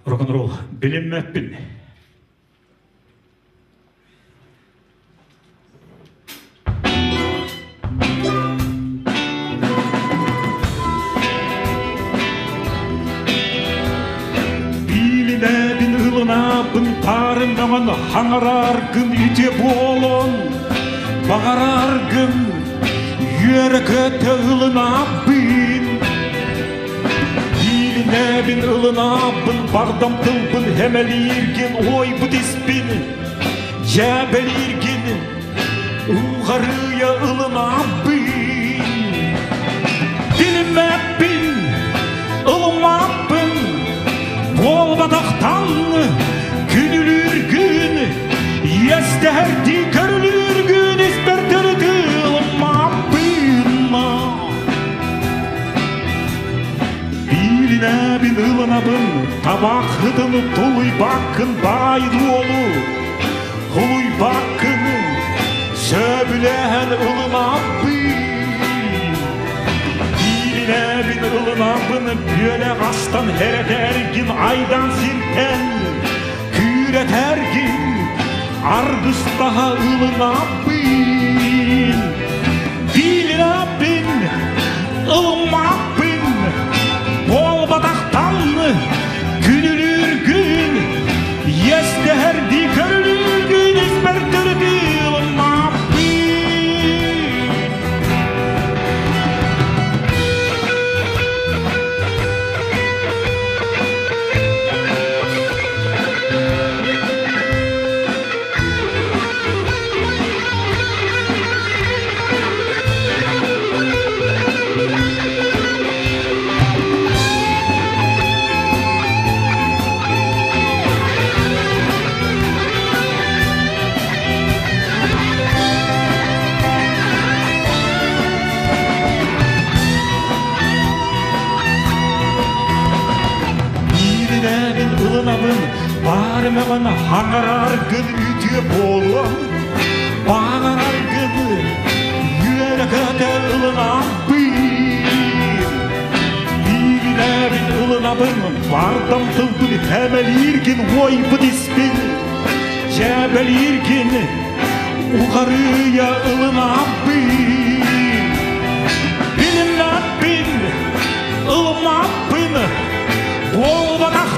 Рок-н-ролл билиммэппин. Биилинэбин ылынаабын паарым мөҥөн хаҥарааргын үтүө буолон баҕарааргын үөрэ-көтө ылынаабын Биилинэбин ылынаабын бардам тылбын хэмэлииргин уойбут испин дьээбэлииргин Уҕарыйа ылымааппын, билиммэппин, ылыммаппын, буолбатахтан күнүлүүргүн, иэстэһэрдии көрүлүүргүн испэр төрүт ылыммаппын. Бииринэбин ылынабын, табаахытын тулуйбаккын баай дуолу, Тулуйбаккын, сөбүлэһэн ылымаппын. Бииринэбин ылынабын, бүөлэх астан хэрэтэргин айдан сиртэн күүрэтэргин аргыстаһа ылынаппын. Бииринэбин ылыммаппын, буолбатахтан күнүлүүргүн Иэстэһэрдии көрүлүүргүн испэр төрүтү ылыммаппын. Бииринэбин ылынабын, баарымаҕын хаҥараргын үтүө буолуом, баҕараргын үөрэ-көтө ылынабын. Бииринэбин ылынабын, бардам тылбын хэмэлииргин уойбут испин, дьээбэлииргин уҕарыйа ылынабын. Билиммэппин, ылыммаппын, буолбатах.